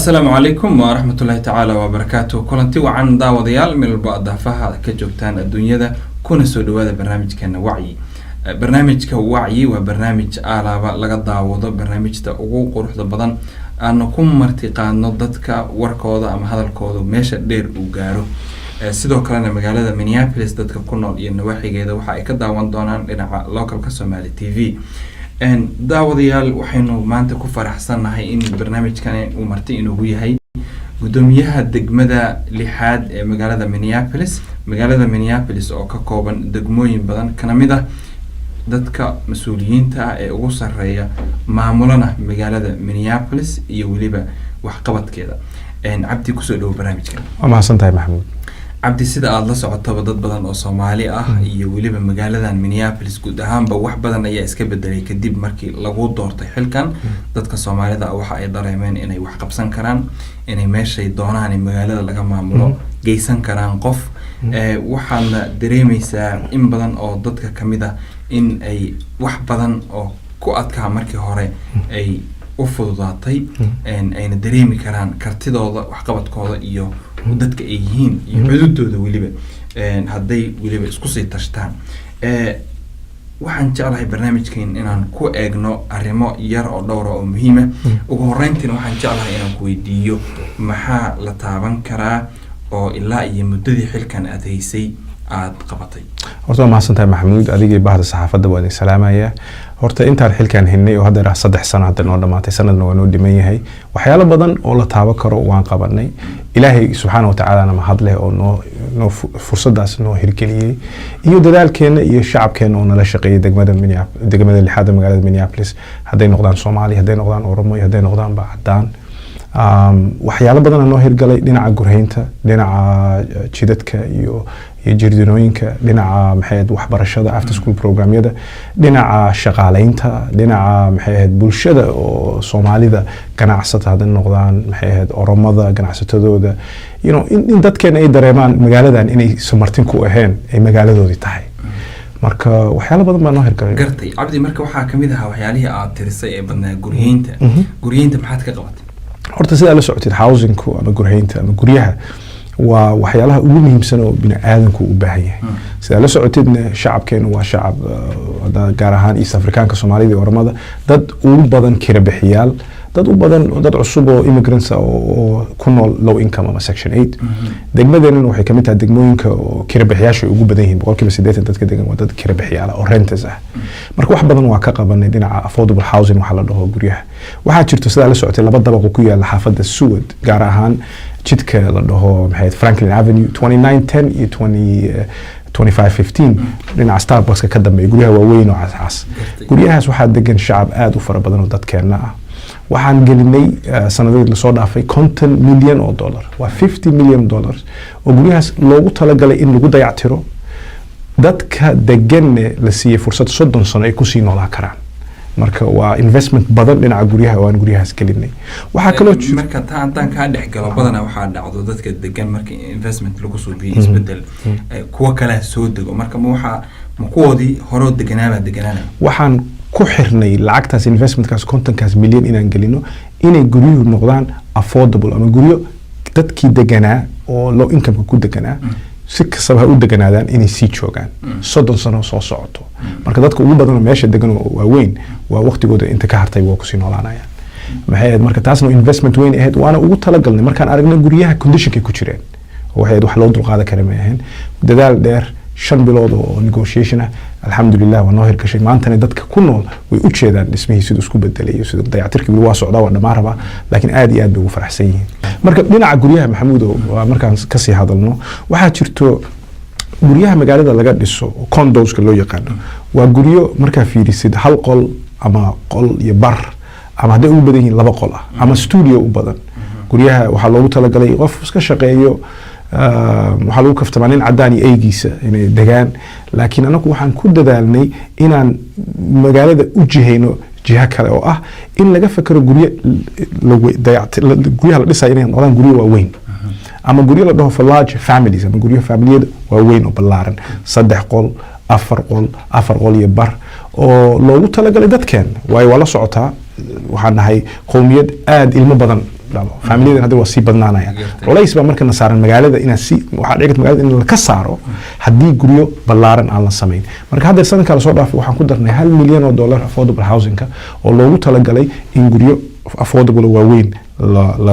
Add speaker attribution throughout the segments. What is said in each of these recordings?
Speaker 1: Asalaamu calaykum waraxmatullaahi tacaala wabarakaatu. Kulanti wacan, daawadayaal, meel walba aad daafaha ka joogtaan adduunyada, kuna soo dhawaada barnaamijkeena Wacyi. Barnaamijka Wacyi waa barnaamij aalaaba laga daawado barnaamijta ugu quruxda badan, aanu ku marti qaadno dadka warkooda ama hadalkooda meesha dheer uu gaaro. Sidoo kalena magaalada Minneapolis dadka ku nool iyo nawaaxigeeda waxa ay ka daawan doonaan dhinaca localka Somali TV. Daawadayaal, waxaynu maanta ku faraxsannahay in barnaamijkani uu marti inugu yahay guddoomiyaha degmada lixaad ee magaalada Minneapolis, magaalada Minneapolis oo ka kooban degmooyin badan, kana mid ah dadka mas-uuliyiinta ah ee ugu sarreeya maamulana magaalada Minneapolis iyo weliba waxqabadkeeda. Cabdi, kusoo dhawo barnaamijkan.
Speaker 2: Waa mahadsan tahay, Maxamuud.
Speaker 1: Cabdi, sida aada la socotaba, dad badan oo Soomaali ah iyo weliba magaaladan Minneapolis guud ahaanba wax badan ayaa iska bedelay kadib markii lagu doortay xilkan. Dadka Soomaalida ah waxa ay dareemeen inay wax qabsan karaan, inay meeshay doonaan in magaalada laga maamulo geysan karaan qof. Waxaadna dareemeysaa in badan oo dadka kamid ah in ay wax badan oo ku adkaa markii hore ay u fududaatay, ayna dareemi karaan kartidooda, waxqabadkooda iyo dadka ay yihiin iyo cududooda weliba, hadday weliba isku sii tashtaan. Waxaan jeclahay barnaamijkan inaan ku eegno arrimo yar oo dhowra oo muhiima. Ugu horreyntiina waxaan jeclahay inaan ku weydiiyo, maxaa la taaban karaa oo ilaa iyo muddadii xilkan aada haysay aada qabatay?
Speaker 2: Horta waa mahadsan tahay, Maxamuud, adigii bahda saxaafadda waa idin salaamaya. Horta intaan xilkan hinnay oo hadda 3 sano hadda noo dhamaatay, sanadna waa noo dhiman yahay, waxyaalo badan oo la taaban karo waan qabanay. Ilaahay subxaana wa tacaalana mahad leh oo noo fursadaas noo hirgeliyey, iyo dadaalkeena iyo shacabkeena oo nala shaqeeyay degmada degmada lixaad magaalada Minneapolis, hadday noqdaan Soomaali, hadday noqdaan Oromo iyo hadday noqdaanba cadaan. Waxyaalo badana noo hirgalay dhinaca gurhaynta, dhinaca jidadka iyo jirdinooyinka, dhinaca, maxay ahayd, waxbarashada, after school programyada, dhinaca shaqaaleynta, dhinaca, maxay ahayd, bulshada oo Soomaalida ganacsata hadday noqdaan, maxay ahayd, Oromada ganacsatadooda, in dadkeena ay dareemaan magaaladan inay samartin ku ahayn, ay magaaladoodii tahay. Marka waxyaalo badan baa noo hirgalay.
Speaker 1: Gartay, Cabdi. Marka waxaa kamid ahaa waxyaalihii aad tirisay ee badnaa guryeynta. Guryeynta maxaad ka qabatay?
Speaker 2: Horta sidaa la socotid, housingku ama gurhaynta ama guryaha waa waxyaalaha ugu muhiimsan oo bini aadamku u baahan yahay. Sidaa la socotidna, shacabkeenu waa shacab, hadda gaar ahaan East Africaanka, Soomaalida iyo Oromada, dad ugu badan kira bixiyaal, dad u badan dad cusub oo immigrants ah oo ku nool low income ama Section 8. Degmadeenana waxay kamid tahay degmooyinka oo kira bixiyaasha ay ugu badan yihiin. 80% dadka degan waa dad kira bixiyaala oo renters ah. Marka wax badan waa ka qabanay dhinaca affordable housing waxaa la dhaho, guryaha. Waxaa jirto, sidaa la socotay, laba dabaq oo ku yaala xaafadda Seward, gaar ahaan jidka la dhaho, maxay ahayd, Franklin Avenue, 2910 iyo 20 2515, dhinaca Starbuckska ka dambeeya, guryaha waaweyn oo cascas. Guryahaas waxaa degan shacab aada u fara badan oo dadkeena ah. Waxaan gelinay sanadadii lasoo dhaafay 50 milyan oo dollar, waa $50 million oo guryahaas loogu talagalay in lagu dayactiro, dadka deganne la siiyey fursad 30 sano ay kusii noolaan karaan. Marka waa investment badan dhinaca guryaha oo aan guryahaas gelinay. Waxaa kaloo
Speaker 1: Marka taa haddaan kaa dhex galo, badanaa waxaa dhacdo dadka degan marka investment lagu suubiyo isbedel, kuwo kalea soo dego. Marka ma waxaa ma kuwoodii horoo deganaabaa deganaanaya?
Speaker 2: Waxaan ku xirnay lacagtaas, investmentkaas 50-kaas milyan inaan gelino, inay guryuhu noqdaan affordable ama guryo dadkii deganaa oo low incomeka ku deganaa, si kastaba ha u deganaadaan, inay sii joogaan 30 sano soo socoto. Marka dadka ugu badan oo meesha degan oo waaweyn waa waqtigooda inta ka hartay waa kusii noolaanayaan, maxay ahayd. Marka taasna investment weyn ahayd, waana ugu talagalnay markaan aragnay guryaha conditionkay ku jireen oo waxay ahayd wax loo dulqaadan kara may ahayn. Dadaal dheer, 5 bilood oo negotiation ah, alxamdulilah waa noo hirgashay. Maantana dadka ku nool way u jeedaan dhismihii siduu isku bedelay iyo siduu dayactirkii. Weli waa socdaa, waa dhammaan rabaa, laakiin aad iyo aad bay ugu faraxsan yihiin. Marka dhinaca guryaha, Maxamuudo, waa markaan kasii hadalno, waxaa jirto guryaha magaalada laga dhiso oo condoska loo yaqaano. Waa guryo markaa fiirisid hal qol ama qol iyo bar ama hadday ugu badan yihiin laba qol ah ama studio u badan. Guryaha waxaa loogu talagalay qof iska shaqeeyo, waxaa lagu kaftamaa nin cadaan iyo eygiisa inay degaan. Laakiin anagu waxaan ku dadaalnay inaan magaalada u jihayno jiho kale oo ah in laga fakero guryo guryaha la dhisayo inay noqdaan guryo waaweyn ama guryo la dhaho for large families ama guryo familiyada waaweyn oo ballaaran, saddex qol, afar qol, afar qol iyo bar, oo loogu talagalay dadkeen. Waayo waa la socotaa, waxaan nahay qowmiyad aada ilmo badan. dhalo, faamiliyadan hadda waa sii badnaanayaan. Culays baa markana saaran magaalada inaa si waxaa dhici karta magaalada in laka saaro haddii guryo ballaaran aan la samayn. Marka hadda sanadka lasoo dhaafay waxaan ku darnay $1 milyan affordable housingka oo loogu talagalay in guryo affordable oo waaweyn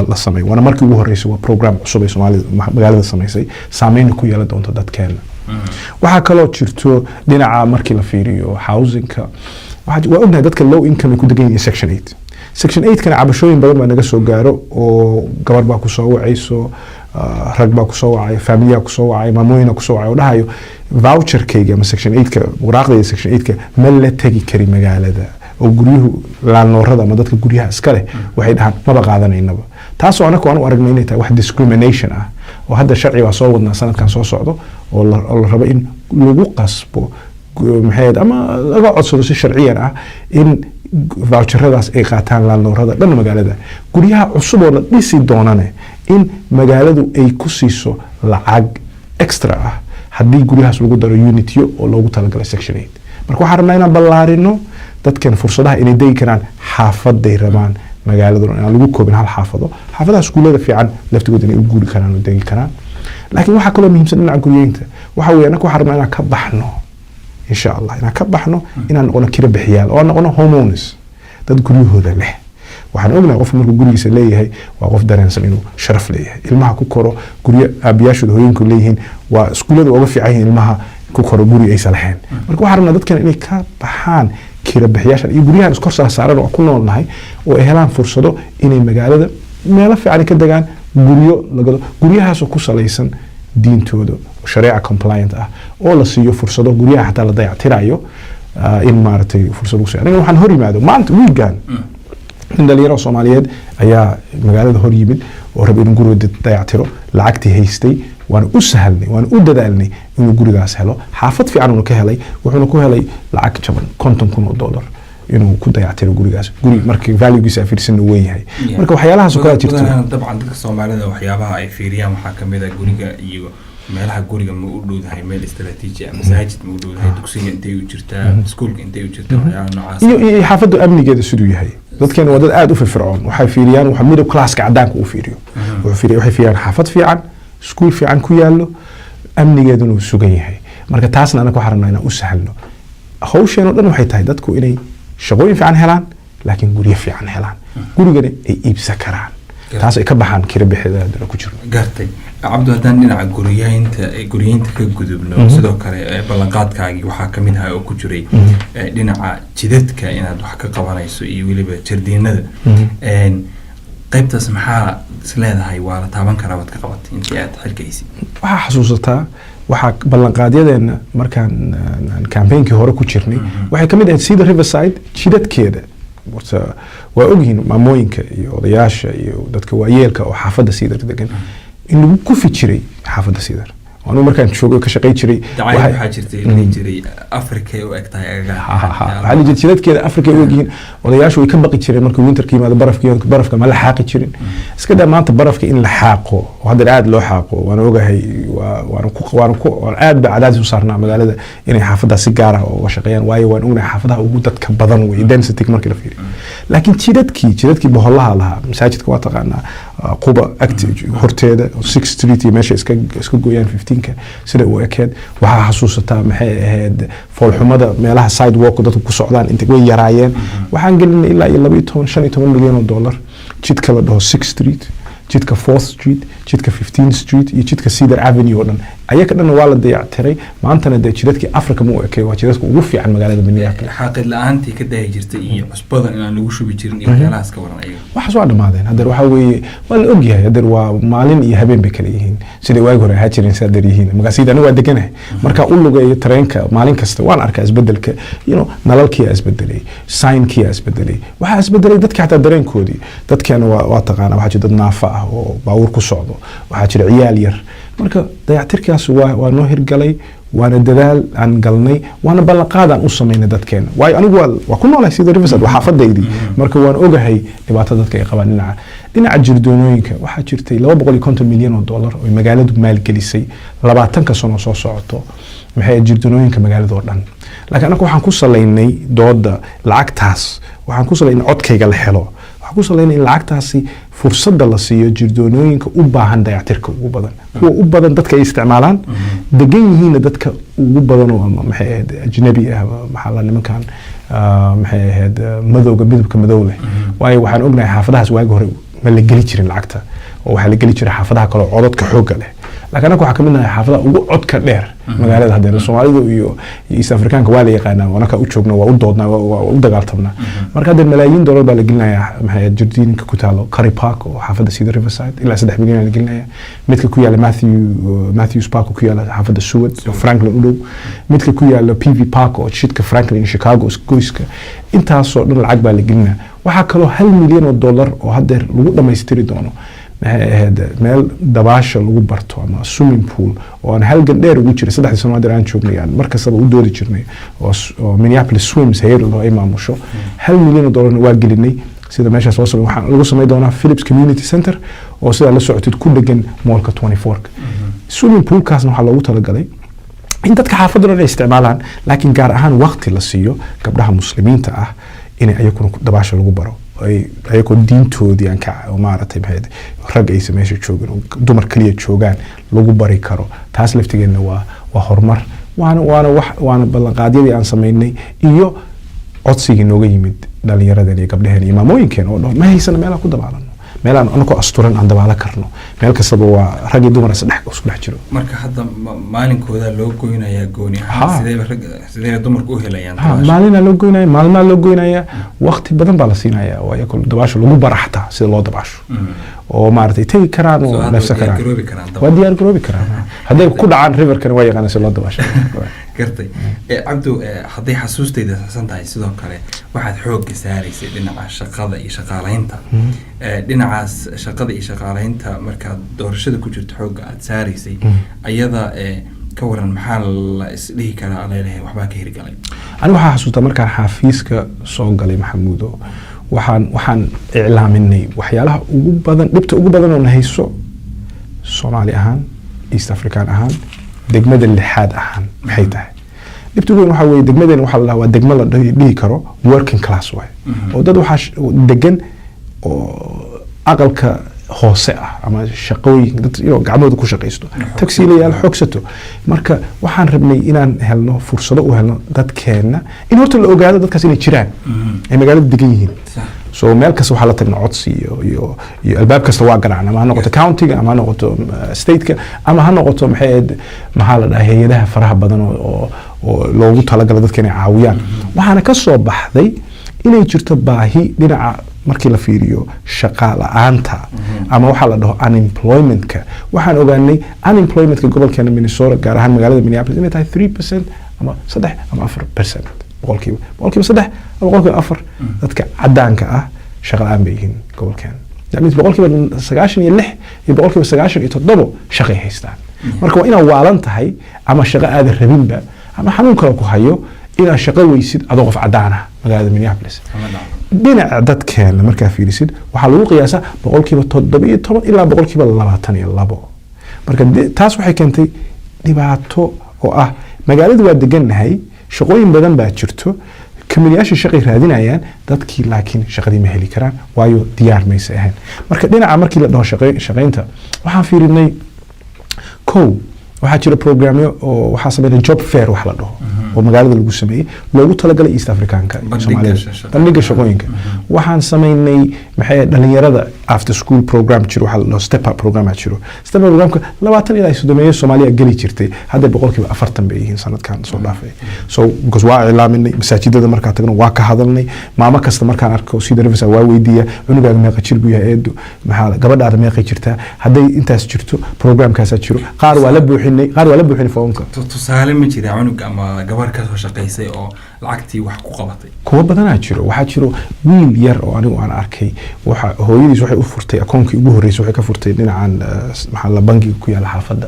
Speaker 2: la sameeyo. Waana markii ugu horeysay, waa program cusub ay Soomaalida magaalada samaysay, saameynna ku yeelan doonto dadkeena. Waxaa kaloo jirto dhinaca markii la fiiriyo housingka, waa ognahay dadka low income ay ku degan yihiin Section 8. Section 8 kana cabashooyin badan baa naga soo gaaro, oo gabar baa kusoo wacayso, rag baa kusoo wacay, faamiliyaa kusoo wacay, maamooyina kusoo wacay oo dhahayo voucherkayga ama Section 8ka, waraaqdayda Section 8ka ma la tegi kari magaalada, oo guryuhu landlordada ama dadka guryaha iska leh waxay dhahaan maba qaadanaynaba. Taasoo anaku aan u aragnay inay tahay wax discrimination ah, oo hadda sharci baa soo wadnaa sanadkan soo socdo oo la rabo in lagu qasbo maxay ahayd, ama laga codsado si sharciyan ah in voucheradaas ay qaataan landlordada dhan magaalada. Guryaha cusub oo la dhisi doonane in magaaladu ay ku siiso lacag extra ah haddii guryahaas lagu daro unityo oo loogu talagalay Section 8. Marka waxaan rabnaa inaan ballaarino dadkan fursadaha inay degi karaan xaafaday rabaan magaaladuna, inaan lagu koobin hal xaafado, xaafadaha iskuullada fiican laftigood inay u guuri karaan oo degi karaan. Laakiin waxaa kaloo muhiimsan dhinaca guryeynta waxa weeye, annaka waxaan rabnaa inaan ka baxno, insha Allah, inaan ka baxno inaan noqono kira bixiyaal oo aan noqono homeowners, dad guryahooda leh. Waxaan ognahay qofku markuu gurigiisa leeyahay waa qof dareensan inuu sharaf leeyahay. Ilmaha ku koro guryo aabiyaashooda, hooyinku leeyihiin, waa iskuullada uga fiican yihiin ilmaha ku koro guri aysan lahayn. Marka waxaan rabnaa dadkan inay ka baxaan kira bixiyaashan iyo guryahan iskor saaran oo ku noolnahay, oo ay helaan fursado inay magaalada meelo fiican ka degaan, guryo lagado, guryahaasoo ku salaysan diintooda oo shareeca compliant ah, oo la siiyo fursado guryaha xataa la dayactirayo, in maaragtay fursad lagu siiyo. Aniga waxaan hor yimaado maanta wiigan nin dhalinyaro Soomaaliyeed ayaa magaalada hor yimid oo raba inuu guriga dayactiro, lacagtii haystay. Waana u sahalnay, waana u dadaalnay inuu gurigaas helo. Xaafad fiican uuna ka helay, wuxuuna ku helay lacag jaban, $50,000 inuu ku dayactiro gurigaas, guri markii valuegiisa fiirsan uu weyn yahay. Marka waxyaalahaas oo kale jirto.
Speaker 1: Badanaa dabcan dadka Soomaalida waxyaabaha ay fiiriyaan waxaa kamid ah guriga iyo meelaha guriga ma u dhowdahay meel istaraatiiji ah, masaajid ma u dhowdahay, dugsiga intay u jirtaa, iskuulka intay u jirtaa, waxyaalaha noocaas.
Speaker 2: Iyo xaafaddu amnigeeda siduu yahay. Dadkeena waa dad aada u firfircoon. Waxay fiiriyaan waxa middle classka cadaanka uu fiiriyo. Waxay fiiriyaan xaafad fiican, iskuul fiican ku yaallo, amnigeeduna uu sugan yahay. Marka taasna anaga waxaan rabnaa inaan u sahalno. Hawsheen oo dhan waxay tahay dadku inay shaqooyin fiican helaan, laakiin guryo fiican helaan, gurigana ay iibsan karaan, taas ay ka baxaan kira bixida ku jirno.
Speaker 1: Gartay. Cabdu, haddaan dhinaca guryeynta ka gudubno, sidoo kale ballanqaadkaagii waxaa kamid ahaa oo ku jiray dhinaca jidadka inaad wax ka qabanayso iyo weliba jardiinada. Qaybtaas maxaa is leedahay waa la taaban karaa waad ka qabatay intii aad xilka haysid?
Speaker 2: Waxaa xasuusataa waxaa ballanqaadyadeena markaan aan campaignki hore ku jirnay waxay kamid ahayd sida Riverside jidadkeeda. Horta waa ogyihiin maamooyinka iyo odayaasha iyo dadka waayeelka oo xaafadda Cedar degan in lagu kufi jiray xaafadda Cedar. Anigu markaan joogay ka shaqay jiray
Speaker 1: dacayad waxaa jirtay la dhihi jiray Afrika u eg tahay.
Speaker 2: Waxaa la jira jidadkeeda Afrika ay u egyihiin. Odayaashu way ka baqi jireen markuu winterka yimaado, barafka barafka ma la xaaqi jirin. Iska daa maanta barafka in la xaaqo oo haddana aada loo xaaqo. Waan ogahay, waana ku waan aad ba cadaadis u saarnaa magaalada inay xaafadaas si gaar ah uga shaqeeyaan, waayo waan ognahay xaafadaha ugu dadka badan wey density markii la fiiriyo. Laakiin jidadkii boholaha lahaa, masaajidka waa taqaanaa, Quba agti horteeda, Six Street iyo meesha iska gooyaan 15ka sida u ekeed. Waxaa xasuusataa maxay ahayd foolxumada meelaha sidewalk dadku ku socdaan inta way yaraayeen. Waxaan gelinay ilaa iyo 12, $15 milyan jidka la dhaho Six Street, jidka Fourth Street, jidka 15 Street iyo jidka Cedar Avenue oo dhan. Ayaka dhanna waa la dayactiray. Maantana dee jidadkii Africa ma u ekay, waa jidadka ugu fiican magaalada Minneapolis.
Speaker 1: Xaaqid la-aantii ka daahi jirtay iyo cusbadan inaan lagu shubi jirin iyo waxyaalahaas, ka waran ayaga?
Speaker 2: Waxaas waa dhammaadeen. Hadeer waxaa weeye waa la ogyahay, hadeer waa maalin iyo habeen bay kala yihiin siday waagi hore ahaa jireen. Sidaa yihiin markaas anigu waa deganahay, markaa u lugeeyo tareenka maalin kasta waan arkaa isbedelka. Nalalkiyaa isbedelay, signkiyaa isbedelay, waxaa isbedelay dadka xataa dareenkoodii. Dadkeena waa taqaana, waxaa jira dad naafa ah oo baabuur ku socdo, waxaa jira ciyaal yar. Marka dayactirkaas waa noo hirgalay, waana dadaal aan galnay, waana ballanqaad aan u samaynay dadkeena, waayo anigu waa ku noolahay sida Riverside, waa xaafadaydii. Marka waan ogahay dhibaato dadka ay qabaan. Dhinaca jirdoonooyinka waxaa jirtay $250 milyan oo magaaladu maalgelisay 20ka sano soo socoto, maxay ahayd, jirdoonooyinka magaalada oo dhan. Laakiin anaga waxaan ku salaynay dooda lacagtaas, waxaan ku salaynay codkayga la helo. Waxaan Waxaan ku salaynay in lacagtaasi fursadda la siiyo jirdoonooyinka u baahan dayactirka ugu badan, kuwa u badan dadka ay isticmaalaan, degan yihiinna dadka ugu badan oo ama maxay ahayd ajnabi ah, maxaa la nimankan maxay ahayd madowga, midabka madow leh. Waayo waxaan ognahay xaafadahaas waagi hore ma la geli jirin lacagta, oo waxaa la geli jiray xaafadaha kale oo codadka xoogga leh, laakiin annaga waxaa kamid nahay xaafadaha ugu codka dheer magaalada. Haddeer Soomaalidu iyo East Africaanka waa la yaqaanaa, anaka u joogna, waa u doodnaa, waa u dagaaltamnaa. Marka haddeer malaayiin dollar baa la gelinayaa, maxay ahayd, jardiinka ku taalo Curry Park oo xaafadda Cedar Riverside, ilaa 3 milyan la gelinaya. Midka ku yaala Matthews Park oo ku yaala xaafadda Seward oo Franklin u dhow, midka ku yaala PV Park oo jidka Franklin iyo Chicago goyska, intaasoo dhan lacag baa la gelinaya. Waxaa kaloo $1 milyan oo haddeer lagu dhammaystiri doono, maxay ahayd, meel dabaasha lagu barto ama swimming pool oo aan halgan dheer ugu jiray 3dii sano haddeer aan joognay, aan mar kastaba u doodi jirnay, oo Minneapolis Swims hay'ad la ay maamusho. $1 milyan oo dollarna waa gelinay sida meeshaas loo samey. Waxaa lagu samey doonaa Phillips Community Center oo sidaa la socotid ku dhegan mallka 24. Swimming poolkaasna waxaa loogu talagalay in dadka xaafadda dhan ay isticmaalaan, laakiin gaar ahaan waqti la siiyo gabdhaha Muslimiinta ah inay ayakuna dabaasha lagu baro, ay ayagoo diintoodii aan ka oo maaragtay maxay ahayd, rag aysan meesha joogin oo dumar kaliya joogaan lagu bari karo. Taas laftigeedna waa horumar, waana wax waana ballanqaadyadii aan samaynay iyo codsigii nooga yimid dhalinyaradeen iyo gabdhaheen iyo maamooyinkeen oo dhan: ma haysana meelaan ku dabaalano, meelaan anakoo asturan aan dabaalo karno. Meel kastaba waa rag iyo dumar isdhex isku dhex jiro.
Speaker 1: Marka hadda maalinkooda loo goynayaa gooni ahaan? Sideeba rag, sideeba dumarku u helayaan dabaasha?
Speaker 2: Maalinaa loo goynaya, maalmaa loo goynaya, waqti badan baa la siinaya oo ayagoo dabaasha lagu baraxtaa sida loo dabaasho oo maaragtay tegi karaan
Speaker 1: So
Speaker 2: oo
Speaker 1: hadda
Speaker 2: neefsan
Speaker 1: waa diyaar
Speaker 2: karaan.
Speaker 1: garoobi karaan.
Speaker 2: Waa diyaar garoobi karaan. Hadday ku dhacaan riverkana waa yaqaanaa sida loo dabaasho.
Speaker 1: Gartay. Cabdu, hadday xasuustayda saxsan tahay, sidoo kale waxaad xoogga saaraysay dhinaca shaqada iyo shaqaalaynta. Dhinacaas shaqada iyo shaqaalaynta markaad doorashada ku jirto xoogga aad saaraysay ayada, ka waran, maxaa la isdhihi karaa leedahay waxbaa ka hirgalay?
Speaker 2: Aniga waxaa xasuustaa markaan xafiiska soo galay, Maxamuudo, waxaan iclaaminay waxyaalaha ugu badan, dhibta ugu badan oo na hayso Soomaali ahaan, East African ahaan, degmada lixaad ahaan maxay tahay. Dhibta ugu weyn waxaa weeye degmadeena waxaa la dhahaa waa degmo la dhihi karo working class waay, oo dad waxaa degan oo aqalka hoose ah ama shaqooyin dad gacmahooda ku shaqaysto, tagsiilayaal, xoogsato. Marka waxaan rabnay inaan helno fursado u helno dadkeenna, in horta la ogaado dadkaas inay jiraan, ay magaalada degan yihiin. So meel kasta waxaa la tagna codsi iyo albaab kasta waa garaacna, ama ha noqoto countyga ama ha noqoto stateka ama ha noqoto maxay ahayd, maxaa la dhahay, hay-adaha faraha badan oo loogu talagalo dadka inay caawiyaan. Waxaana ka soo baxday inay jirto baahi dhinaca markii la fiiriyo shaqa la-aanta ama waxaa la dhaho unemploymentka. Waxaan ogaanay unemploymentka gobolkeena Minnesota, gaar ahaan magaalada Minneapolis, inay tahay 3% ama 3 ama 4%, boqolkiiba 3 ama 4% dadka cadaanka ah shaqa la-aan bay yihiin gobolkeena. That means 96% iyo 97% shaqay haystaan. Marka waa inaad waalan tahay ama shaqo aadan rabinba ama xanuun kale ku hayo inaad shaqo weysid adoo qof cadaan ah magaalada Minneapolis.
Speaker 1: Ama dhacdo.
Speaker 2: Dhinaca dadkeena markaa fiirisid, waxaa lagu qiyaasaa 17% ilaa 22%. Marka taas waxay keentay dhibaato oo ah magaalada waa degannahay, shaqooyin badan baa jirto, kamiliyaasha shaqay raadinayaan dadkii, laakiin shaqadii ma heli karaan, waayo diyaar maysa ahayn. Marka dhinaca markii la dhaho shaqaynta, waxaan fiirinay kow, waxaa jira programyo oo waxaa sameynay job fair wax la dhaho oo magaalada lagu sameeyey, loogu talagalay East Africanka iyo
Speaker 1: Bandhiga
Speaker 2: Soomaalida. Bandhiga shaqooyinka. Waxaan sameynay maxay ahayd, dhalinyarada after school program jiro, waxaa la dhaho step up program jiro. Step up programka 20 ilaa 30 Soomaaliya geli jirtay, hadda 40% bay yihiin sanadkan soo dhaafay. So because waa iclaaminay, masaajidada markaa tagno waa ka hadalnay. Maamo kasta markaan arko sida Riverside waa weydiiya: cunugaaga meeqa jir buu yahay eedo? Maxaa gabadhaada meeqay jirtaa? Hadday intaas jirto programkaasaa jiro. Qaar waa la buuxinay, qaar waa la buuxinay foomka.
Speaker 1: Tusaale ma jira cunug ama gabar ka soo shaqaysay oo lacagtii wax ku qabatay?
Speaker 2: Kuwo badanaa jiro. Waxaa jiro wiil yar oo anigu aan arkay, waxa hooyadiis waxay u furtay akoonkii ugu horreysay, waxay ka furtay dhinacan maxaa la bangiga ku yaala xaafadda.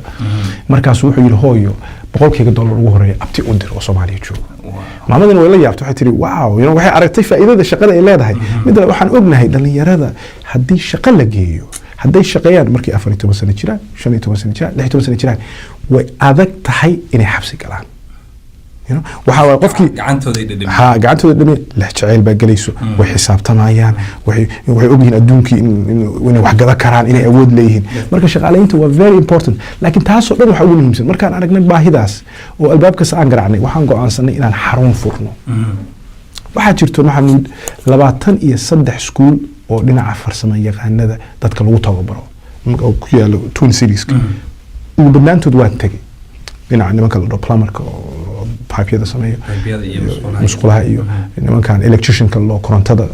Speaker 2: Markaasu wuxuu yidhi: hooyo, $100-kayga ugu horreeya abti u dir oo Soomaaliya joogo. Maamadina way la yaabtay, waxay tiri wow, waxay aragtay faa'iidada shaqada ay leedahay. Midda waxaan ognahay dhalinyarada haddii shaqo la geeyo, hadday shaqeeyaan markay 14 sano jiraan, 15 sano jiraan, 16 sano jiraan, way adag tahay inay xabsi galaan. Waxaa waay qofkii
Speaker 1: Gacantooday dhadhami.
Speaker 2: Ha, gacantooda dhami, leh jacayl baa gelayso, way xisaabtamayaan, waxay ogyihiin adduunkii inay wax gada karaan, inay awood leeyihiin. Marka shaqaaleynta waa very important, laakiin taasoo dhan waxaa ugu muhiimsan, markaan aragnay baahidaas oo albaabkaas aan garaacnay, waxaan go'aansanay inaan xarun furno. Waxaa jirto, Maxamuud, 23 iskuul oo dhinaca farsamo yaqaanada dadka lagu tababaro oo ku yaalo Twin Cities. Ugu badnaantood waan tegey, dhinaca nimanka la dhaho plumberka oo pipeyada sameeyo,
Speaker 1: Pipeyada iyo musqulaha.
Speaker 2: Musqulaha iyo nimankan electricianka loo korontada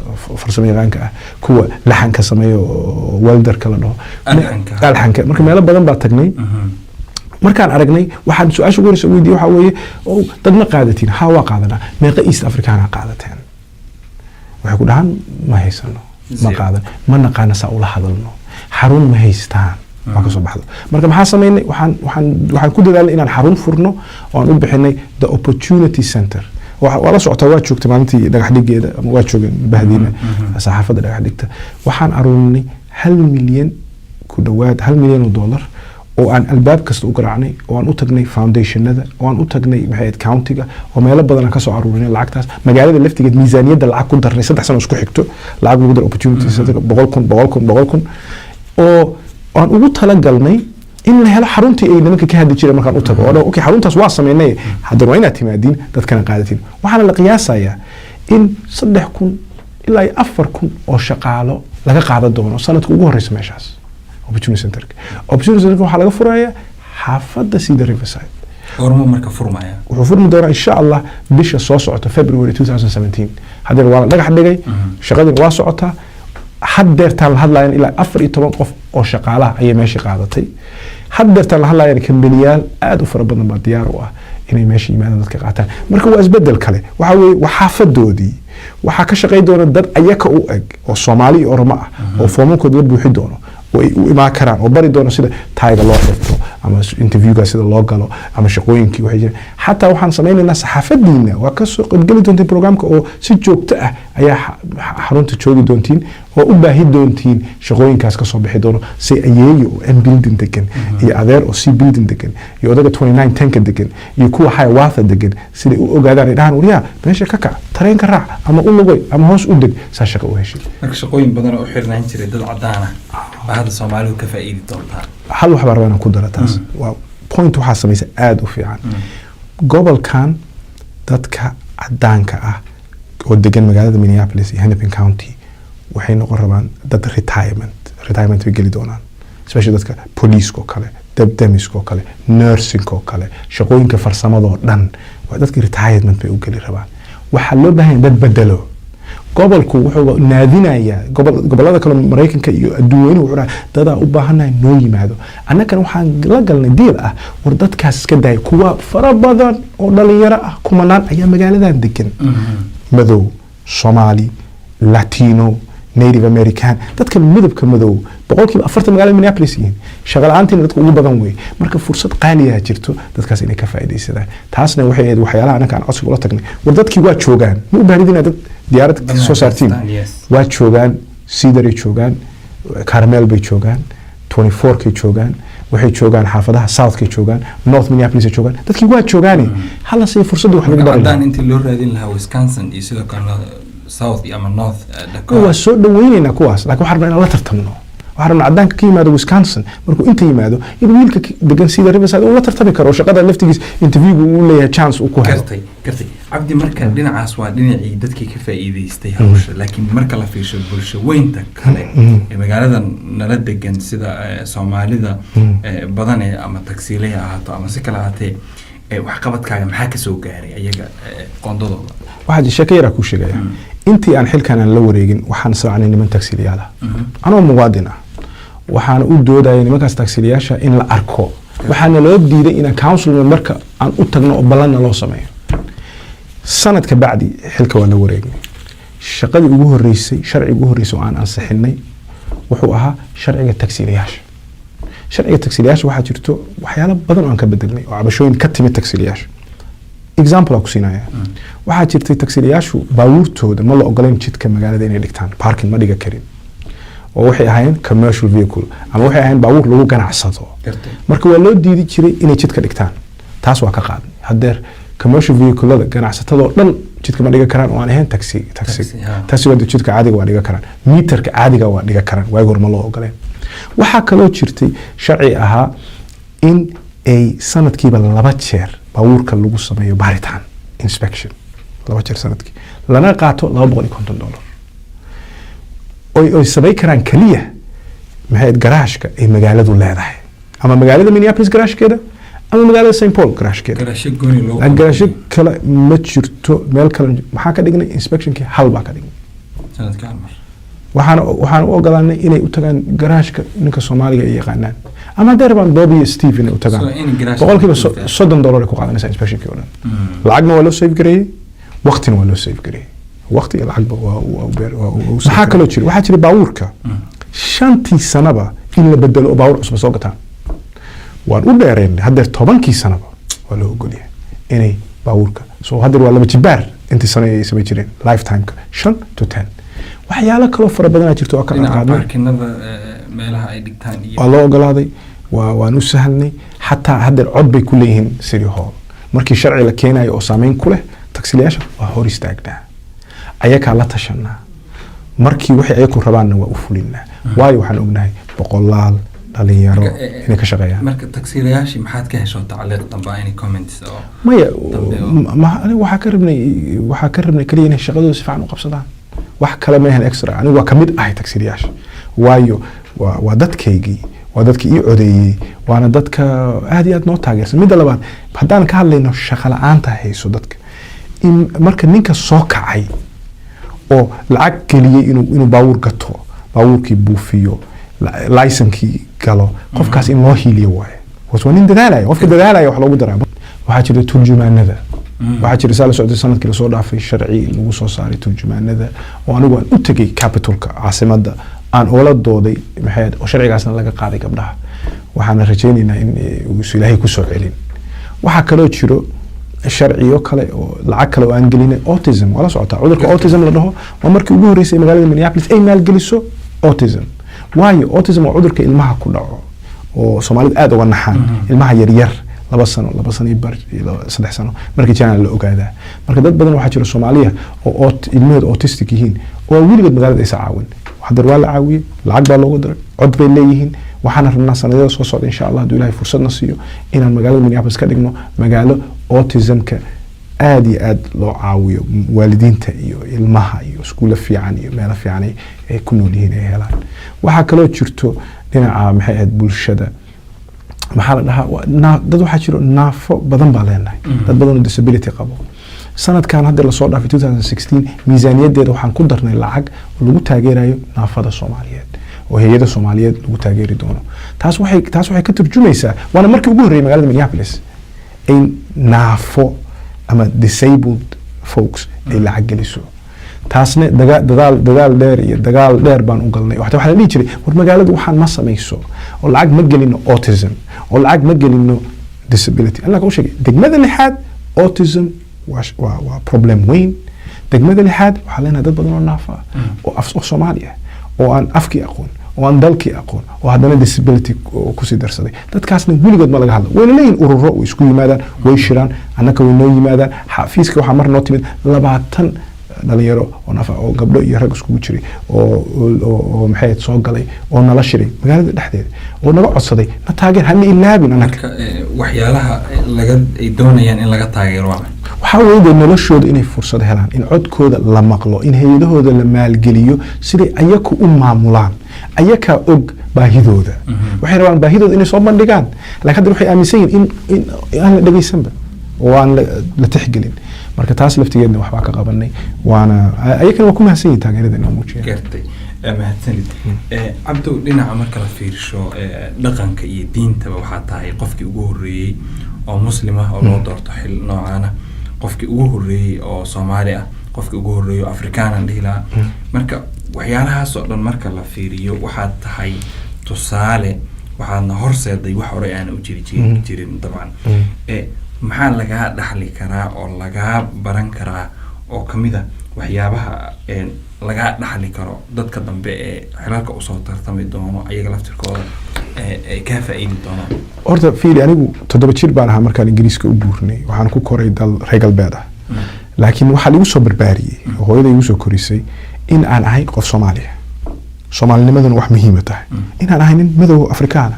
Speaker 2: farsamo yaqaanka ah, kuwa laxanka sameeyo oo welderka la dhaho.
Speaker 1: Alxanka.
Speaker 2: Alxanka. Marka meelo badan baa tagnay. Markaan aragnay, waxaan su-aasha ugu horeysa weydiiyey waxaa weeye, "Oo dad ma qaadatiin?" "Ha, waa qaadanaa." "Meeqa East Africana qaadateen?" Waxay ku dhahaan, "Ma haysano, ma
Speaker 1: Zero.
Speaker 2: qaadan, ma naqaana saa ula hadalno, xarun ma haystaan." Waa kasoo baxdo. Marka maxaa sameynay? Waxaan ku dadaalnay inaan xarun furno oo aan u bixinay the Opportunity Center. Waa la socotaa, waa joogtay maalintii dhagax dhigeeda ama waa joogeen bahdiina saxaafadda dhagax dhigta. Waxaan aruurinay 1 milyan, ku dhowaad $1 milyan oo aan albaab kasta u garaacnay, oo aan u tagnay foundationada, oo aan u tagnay, maxay ahayd, countyga, oo meelo badan aan kasoo aruurinay lacagtaas. Magaalada laftigeed miisaaniyadda lacag ku darnay, 3 sano isku xigto lacag lagu daray Opportunity Center, 100,000, 100,000, 100,000, oo aan ugu talagalnay in la helo xaruntii ay nimanka ka hadli jireen. Markaan u tago oo dhaho, "Okay, xaruntaas waa sameynay, haddana waa inaad timaadiin, dadkana qaadatiin." Waxaana la qiyaasayaa in 3,000 ilaa iyo 4,000 oo shaqaalo laga qaadan doono sanadka ugu horeysa meeshaas Opportunity Centerka. Opportunity Centerka waxaa laga furayaa xaafadda Cedar Riverside.
Speaker 1: Goormuu marka furmaya?
Speaker 2: Wuxuu furmi doonaa, insha Allah, bisha soo socota, February 2017. Haddeer waa la dhagax dhigay, shaqadina waa socotaa. Haddeertaan la hadlayan ilaa 14 qof oo shaqaalaha ayay meeshii qaadatay. Haddeertaan la hadlayan kambaniyaal aada u fara badan baa diyaar u ah inay meesha yimaadaan, dadka qaataan. Marka waa isbedel kale. Waxa weeye waa xaafadoodii, waxaa ka shaqay doona dad ayaka u eg oo Soomaali iyo Oromo ah oo foomamkooda la buuxi doono oo ay u imaan karaan oo bari doono sida tie-ga loo xirto ama interviewga sida loo galo ama shaqooyinkii waxay jiraan. Xataa waxaan sameynaynaa, saxaafadiina waa kasoo qaybgeli doontiin programka oo si joogto ah ayaa xarunta joogi doontiin oo u baahi doontiin shaqooyinkaas kasoo bixi doono, si ayeeyo oo M building degan iyo adeer oo C building degan iyo odaga 29 10-ka degan iyo kuwa Hiawatha degan siday u ogaadaan, ay dhahaan, "Waryaa, meesha ka kac, tareenka raac ama u lugay ama hoos u deg, saa shaqo u heshay."
Speaker 1: Marka shaqooyin badan oo u xirnaan jiray dad cadaan ah baa hadda Soomaalidu ka faa'iidi doontaa.
Speaker 2: Hal wax baa rabaa inaan ku daro, taas waa point waxaa samaysa aada u fiican. Gobolkan dadka cadaanka ah oo degan magaalada Minneapolis iyo Hennepin County waxay noqon rabaan dad retirement bay geli doonaan, especially dadka poliiska oo kale, dabdamiska oo kale, nursing oo kale, shaqooyinka farsamadoo dhan. Waa dadka retirement bay u geli rabaan. Waxaa loo baahan yahay dad bedelo. Gobolku wuxuu naadinayaa gobolada kale Maraykanka iyo adduun weynuhu, wuxuu dhahay, "Dadaa u baahannahay noo yimaado." Annagana waxaan la galnay deal ah, war dadkaas iska daaya, kuwa fara badan oo dhalinyaro ah, kumanaan ayaa magaaladan degan, madow, Soomaali, Latino, Native American. Dadka midabka madow 40% magaalada Minneapolis yihiin, shaqa la-aantiina dadka ugu badan wey. Marka fursad qaaliyaa jirto dadkaas inay ka faa'iidaysadaan. Taasna waxay ahayd waxyaalaha annaka aan codsiga ula tagnay. War dadkii waa joogaan, ma u baahnid inaad dad diyaarad soo saartiin. Waa joogaan, Cedaray joogaan, Carmel bay joogaan, 24kay joogaan, waxay joogaan xaafadaha Southkay joogaan, North Minneapolis ay joogaan. Dadkii waa joogaane, hala siiyo fursadda wax lagu bari lahaa.
Speaker 1: Cadaan intii loo raadin lahaa Wisconsin iyo sidoo kale South ama North Dakota.
Speaker 2: Waa soo dhaweyneynaa kuwaas, laakiin waxaan rabnaa inaan la tartamno. Waxaan rabnaa cadaanka ka yimaado Wisconsin markuu inta yimaado in wiilka degan sida Riverside uu la tartami karo shaqada laftigiis, interviewgu uu leeyahay chance uu ku helo.
Speaker 1: Gartay, Cabdi. Marka dhinacaas waa dhinacii dadkii ka faa'iidaystay hawsha, laakiin marka la fiirsho bulsho weynta kale ee magaalada nala degan, sida Soomaalida badan ee ama tagsiilay ha ahaato ama si kale ahaatee, waxqabadkaaga maxaa kasoo gaaray ayaga qoondadooda?
Speaker 2: Waxaa sheeko yaraa kuu sheegaya. Intii aan xilkan aan la wareegin, waxaan socnay niman tagsiilayaal ah, anoo muwaadin ah. Waxaana u doodaya nimankaas tagsiilayaasha in la arko. Waxaana loo diiday inaan council memberka aan u tagno oo ballanna loo sameeyo. Sanadka bacdi xilka waa la wareegnay. Shaqadii ugu horeysay, sharciga ugu horreysay oo aan ansixinay wuxuu ahaa sharciga tagsiilayaasha. Sharciga tagsiilayaasha waxaa jirto waxyaalo badan oo aan ka bedelnay oo cabashooyin ka timid tagsiilayaasha. Example aan ku siinaya, waxaa jirtay tagsiilayaashu baabuurtooda ma la ogolayn jidka magaalada inay dhigtaan, parking ma dhiga karin, oo waxay ahaayeen commercial vehicle ama waxay ahaayeen baabuur lagu ganacsado. Marka waa loo diidi jiray inay jidka dhigtaan. Taas waa ka qaadnay. Haddeer Commercial vehicle-ada ganacsatadoo dhan jidka ma dhigan karaan oo aan ahayn taxi. Taxi.
Speaker 1: Taxi, ha.
Speaker 2: Taxi waa jidka caadiga waa dhigan karaan, meterka caadiga waa dhigan karaan. Waagi hore ma loo ogoleen. Waxaa kaloo jirtay sharci ahaa in ay sanadkiiba laba jeer baabuurka lagu sameeyo baaritaan, inspection, laba jeer sanadkii, lana qaato $250, oy samayn karaan keliya, maxay ahayd, garaashka ay magaaladu leedahay, ama magaalada Minneapolis garaashkeeda ama magaalada St Paul garaashkeeda.
Speaker 1: Garaasho gooni loo
Speaker 2: Garaasho kale ma jirto, meel kale. Maxaa ka dhignay? Inspectionkii hal baa ka dhignay.
Speaker 1: Sanadkii hal mar.
Speaker 2: Waxaan u ogolaanay inay u tagaan garaashka ninka Soomaaliga ay yaqaanaan, ama hadday rabaan Bob iyo Steve inay u tagaan.
Speaker 1: So, in garaash
Speaker 2: Boqolkiiba
Speaker 1: joogtaa.
Speaker 2: $30 ay ku qaadanaysaa inspectionkii oo dhan. Lacagna waa loo save gareeyey, waqtina waa loo save gareeyey. Waqti iyo lacagba waa maxaa kaloo jira? Waxaa jira baabuurka shantii sanaba in la bedelo oo baabuur cusub soo gataan. Waan u dheereynay, haddeer 10kii sanaba waa loo ogolyahay inay baabuurka soo. Haddeer waa laba jibaar intii sano ay samay jireen, lifetimeka 5 to 10. Waxyaalo kaloo fara badanaa jirto oo ka
Speaker 1: Dhinaca
Speaker 2: qaadnay.
Speaker 1: Parkinada, meelaha ay dhigtaan iyo
Speaker 2: Waa loo ogolaaday, waan u sahlnay. Xataa haddeer cod bay ku leeyihiin City Hall. Markii sharci la keenayo oo saameyn ku leh taksiilayaasha, waa hor istaagnaa, ayakaa la tashanaa. Markii waxay ayaku rabaanna waa u fulinaa, waayo waxaan ognahay boqolaal dhalinyaro
Speaker 1: Marka,
Speaker 2: inay ka shaqeeyaan.
Speaker 1: Marka taksiilayaashii maxaad ka hesho tacliiq dambe, any comments oo
Speaker 2: Maya.
Speaker 1: dambe
Speaker 2: Anigu waxaa ka rabnay kaliya inay shaqadooda si fiican u qabsadaan. Wax kale ma ahan extra. Anigu waa kamid ahay taksiilayaasha, waayo waa dadkaygii, waa dadkii ii codeeyey, waana dadka aad iyo aad noo taageersan. Midda labaad, haddaan ka hadlayno shaqo la-aanta hayso dadka, in marka ninka soo kacay oo lacag geliyey inuu baabuur gato, baabuurkii buufiyo, laysankii galo, qofkaas in loo hiiliyo waaye. Was waa nin dadaalaya. Qofka dadaalaya wax loogu daraa. Waxaa jira turjumaanada. Waxaa jira, saa la socday, sanadkii lasoo dhaafay sharci lagu soo saaray turjumaanada, oo anigu aan u tegay capitalka, caasimadda, aan oola dooday, maxay ahayd, oo sharcigaasna laga qaaday gabdhaha. Waxaana rajaynaynaa in uusu Ilaahay kusoo celin. Waxaa kaloo jiro sharciyo kale oo lacag kale oo aan gelinay autism. Waa la socotaa cudurka autism la dhaho. Waa markii ugu horreysay magaalada Minneapolis ay maalgeliso autism, waayo autism waa cudurka ilmaha ku dhaco oo Soomaalida aada uga naxaan. Ilmaha yaryar, 2 sano, 2 sano iyo bar iyo 3 sano markii jiraan la ogaadaa. Marka dad badan waxaa jira Soomaaliya oo ilmahooda autistic yihiin oo weligood magaalada aysa caawin. Haddeer waa la caawiyey, lacag baa loogu daray, cod bay leeyihiin. Waxaana rabnaa sanadada soo socda, insha Allah, hadduu Ilahay fursadna siiyo, inaan magaalada Minneapolis ka dhigno magaalo autismka aada iyo aada loo caawiyo, waalidiinta iyo ilmaha, iyo iskuulo fiican iyo meelo fiican ay ku nool yihiin ay helaan. Waxaa kaloo jirto dhinaca, maxay ahayd, bulshada, maxaa la dhahaa, dad waxaa jiro naafo badan baa leenahay, dad badan oo disability qabo. Sanadkan hadda lasoo dhaafay, 2016, miisaaniyadeeda waxaan ku darnay lacag oo lagu taageerayo naafada Soomaaliyeed, oo hay-ada Soomaaliyeed lagu taageeri doono. Taas waxay ka turjumaysaa, waana markii ugu horreeyay magaalada Minneapolis ay naafo ama disabled folks ay lacag geliso. Taasna dadaal dheer iyo dagaal dheer baan u galnay. Waxaa la dhihi jiray, war magaaladu waxaan ma samayso, oo lacag ma gelino autism, oo lacag ma gelino disability. Annaga u sheegay, degmada lixaad autism waa problem weyn. Degmada lixaad waxaa leenahay dad badan oo naafa ah, oo af oo Soomaali ah, oo aan afkii aqoon, oo aan dalkii aqoon, oo haddana disability oo kusii darsaday. Dadkaasna weligood ma laga hadlo. Wayna leeyihin ururo, way isku yimaadaan, way shiraan, annaka way noo yimaadaan xafiiska. Waxaa mar noo timid 20 dhalinyaro oo nafa, oo gabdho iyo rag iskugu jiray, oo maxay ahayd, soo galay oo nala shiray magaalada dhexdeeda, oo naga codsaday, na taageer, hana ilaabin annaga.
Speaker 1: Marka waxyaalaha laga ay doonayaan in laga taageero waa maxay?
Speaker 2: Waxaa weeye dee noloshooda inay fursad helaan, in codkooda la maqlo, in hay-adahooda la maalgeliyo siday ayaku u maamulaan. Ayakaa og baahidooda. Waxay rabaan baahidooda inay soo bandhigaan, laakiin hadda waxay aaminsan yihiin in aan la dhegeysanba oo aan la tixgelin. Marka taas laftigeedna waxbaa ka qabanay, waana ayakana waa ku mahadsan yihin taageerada inoo muujiyaan.
Speaker 1: Gartay. Mahadsanid. Cabdow, dhinaca marka la fiirsho dhaqanka iyo diintaba, waxaa tahay qofkii ugu horreeyey oo Muslim ah oo loo doorto xil noocaana, qofkii ugu horreeyey oo Soomaali ah, qofkii ugu horreeyey oo Afrikaan aan dhihi lahaa. Marka waxyaalahaas oo dhan marka la fiiriyo, waxaad tahay tusaale, waxaadna horseeday wax horey aana u jiri jirin dabcan. Maxaa lagaa dhaxli karaa oo lagaa baran karaa oo kamid a Waxyaabaha lagaa dhaxli karo, dadka dambe ee xilalka usoo tartami doono ayaga laftirkooda ay kaa faa'iidi doonaan?
Speaker 2: Horta fiiri, anigu 7 jir baan ahaa markaan Ingiriiska u guurnay. Waxaan ku koray dal reer galbeed ah, laakiin waxaa liigu soo barbaariyey oo hooyada igu soo korisay in aan ahay qof Soomaaliya, Soomaalinimaduna wax muhiima tahay, inaan ahay nin madow Afrikaana,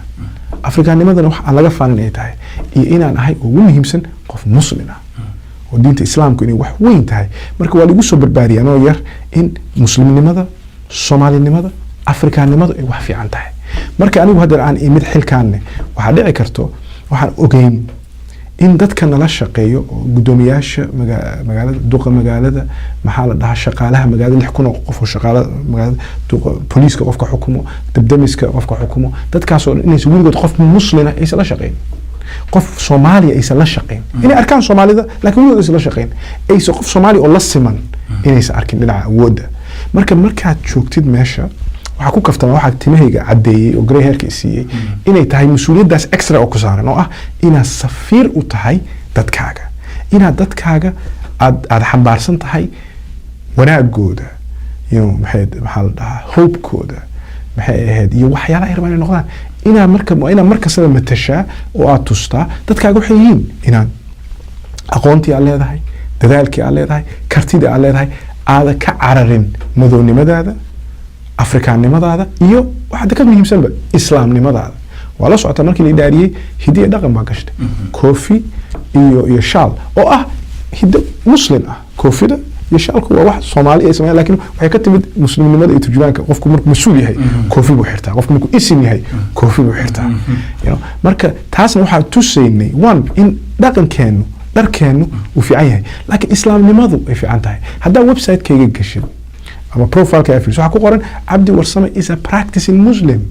Speaker 2: Afrikaanimadana wax aan laga faanin ay tahay, iyo inaan ahay ugu muhiimsan qof Muslim ah oo diinta Islaamku inay wax weyn tahay. Marka waa liigu soo barbaariyay anoo yar in Muslimnimada, Soomaalinimada, Afrikaannimadu ay wax fiican tahay. Marka anigu hadda aan imid xilkaanne, waxaa dhici karto, waxaan ogeyn in dadka nala shaqeeyo oo guddoomiyaasha magaalada, duqa magaalada, maxaa la dhahaa, shaqaalaha magaalada, 6,000 oo qof oo shaqaalaha magaalada, duqa, booliiska qofka xukumo, dabdamiska qofka xukumo, dadkaasoo dhan inaysan weligood qof Muslina aysan la shaqeyn, qof Soomaaliya aysan la shaqeyn. Inay arkaan Soomaalida, laakiin weligood aysan la shaqeyn, aysan qof Soomaaliya oo la siman inaysan arkin dhinaca awoodda. Marka markaad joogtid meesha, waxaa ku kaftama, waxaa timahayga caddeeyey oo grey hairka siiyey inay tahay mas-uuliyaddaas extra oo ku saaran, oo ah inaad safiir u tahay dadkaaga, inaad dadkaaga aad xambaarsan tahay wanaagooda, maxay, maxaa la dhahaa, hopekooda, maxay ahayd, iyo waxyaalaha ay rabaan inay noqdaan. Inaad marka waa inaad mar kastaba matashaa oo aad tustaa dadkaaga waxay yihiin, inaad aqoontii aad leedahay, dadaalkii aad leedahay, kartidii aad leedahay, aada ka cararin madownimadaada, Afrikaannimadaada iyo waxaa ka muhiimsanba Islaamnimadaada. Waa la socotaa, markii la dhaariyey hiddo iyo dhaqan baa gashtay, koofi iyo shaal oo ah hiddo Muslim ah. Koofida iyo shaalku waa wax Soomaali ay sameeyaan, laakiin waxay ka timid Muslimnimada iyo turjumaanka. Qofku markuu mas-uul yahay koofi buu xirtaa, qofku markuu isim yahay koofi buu xirtaa. Marka taasna waxaa tusaynay one in dhaqankeenu, dharkeenu uu fiican yahay, laakiin Islaamnimadu ay fiican tahay. Haddaa website-kayga gashid ama profileka aad fiiriso, waxaa ku qoran "Cabdi Warsame is a practicing Muslim",